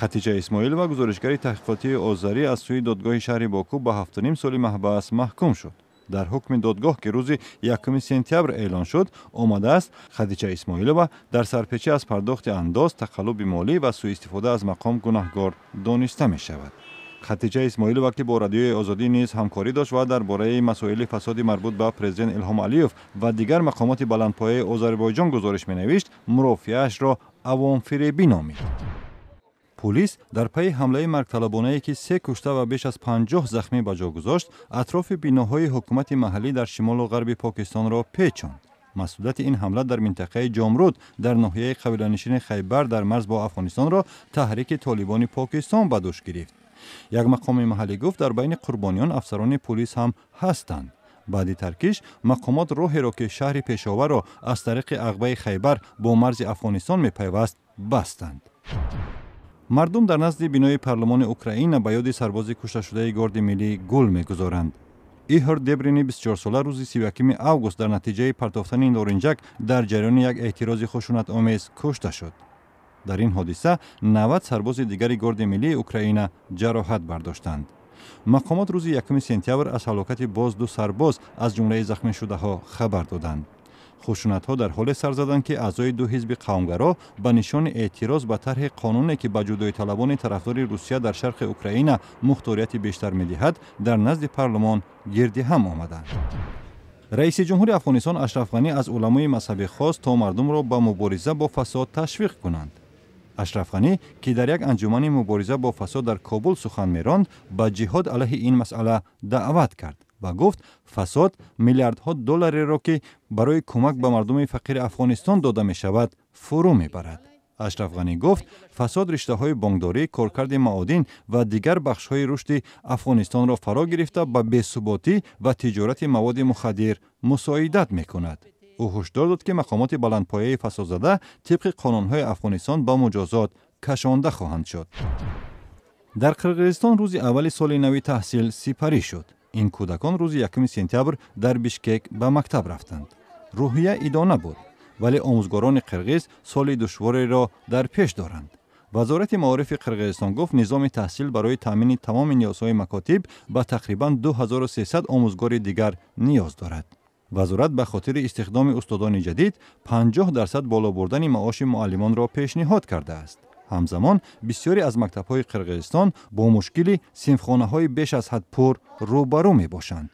Хатиҷа Исмоилова, гузоришгари таҳқиқотии озарӣ, аз сӯи додгоҳи шаҳри Боку ба 7,5 соли маҳбас маҳкум шуд. Дар ҳукми додгоҳ, ки рӯзи 1 сентябр эълон шуд, омадааст, Хадича Исмоилова дар сарпечӣ аз пардохти андоз, тақаллуби молӣ ва сӯистифода аз мақом гунаҳгор дониста мешавад. Хатиҷа Исмоилова, ки бо Радиои Озодӣ низ ҳамкорӣ дошт ва дар бораи масоили фасоди марбут ба президент Илҳом Алиев ва дигар мақомоти баландпояи Озарбойҷон гузориш менавишт, мурофиаашро авомфиребӣ номид. Пулис дар пайи ҳамлаи маргталабонае, ки се кушта ва беш аз 50 захмӣ ба ҷо гузошт, атрофи биноҳои ҳукумати маҳаллӣ дар шимолу ғарби Покистонро печонд. Масъулияти ин ҳамла дар минтақаи Ҷомруд дар ноҳияи қабиланишини Хайбар дар марз бо Афғонистонро Таҳрики Толибони Покистон ба дӯш гирифт. Як мақоми маҳаллӣ гуфт, дар байни қурбониён афсарони пулис ҳам ҳастанд. Баъди таркиш мақомот роҳеро, ки шаҳри Пешоварро аз тариқи ағбаи Хайбар бо марзи Афғонистон мепайваст, бастанд. Мардум дар назди бинои парлумони Украина ба ёди сарбози кушташудаи Горди миллӣ гул мегузоранд. Иҳор Дебрини 24сола рӯзи 31 август дар натиҷаи партофтани норинҷак дар ҷараёни як эътирози хушунатомез кушта шуд. Дар ин ҳодиса 90 сарбози дигари Горди миллии Украина ҷароҳат бардоштанд. Мақомот рӯзи 1 сентябр аз ҳалокати боз ду сарбоз аз ҷумлаи захмишудаҳо хабар доданд. Хушунатҳо дар ҳоле сар заданд, ки аъзои ду ҳизби қавмгаро ба нишони эътироз ба тарҳи қонуне, ки ба ҷудоиталабони тарафдори Русия дар шарқи Украина мухторияти бештар медиҳад, дар назди парлумон гирди ҳам омаданд. Раиси ҷумҳури Афғонистон Ашраф Ғанӣ аз уламои мазҳабӣ хост, то мардумро ба мубориза бо фасод ташвиқ кунанд. Ашраф Ғанӣ, ки дар як анҷумани мубориза бо фасод дар Кобул сухан меронд, ба ҷиҳод алайҳи ин масъала даъват кард ва гуфт, фасод миллиардҳо доллареро, ки барои кӯмак ба мардуми фақири Афғонистон дода мешавад, фурӯ мебарад. Ашраф Ғанӣ гуфт, фасод риштаҳои бонкдорӣ, коркарди маодин ва дигар бахшҳои рушди Афғонистонро фаро гирифта, ба бесуботӣ ва тиҷорати маводи мухаддир мусоидат мекунад. Ӯ ҳушдор дод, ки мақомоти баландпояи фасодзада тибқи қонунҳои Афғонистон ба муҷозот кашонда хоҳанд шуд. Дар Қирғизистон рӯзи аввали соли нави таҳсил сипарӣ шуд. Ин кӯдакон рӯзи 1 сентябр дар Бишкек ба мактаб рафтанд. Рӯҳия идона буд, вале омӯзгорони қирғиз соли душвореро дар пеш доранд. Вазорати маорифи Қирғизистон гуфт, низоми таҳсил барои таъмини тамоми ниёзҳои макотиб ба тақрибан 2300 омӯзгори дигар ниёз дорад. Вазорат ба хотири истихдоми устодони ҷадид 50% боло бурдани маоши муаллимонро пешниҳод кардааст. Ҳамзамон бисёре аз мактабҳои Қирғизистон бо мушкили синфхонаҳои беш аз ҳад пур рӯбарӯ мебошанд.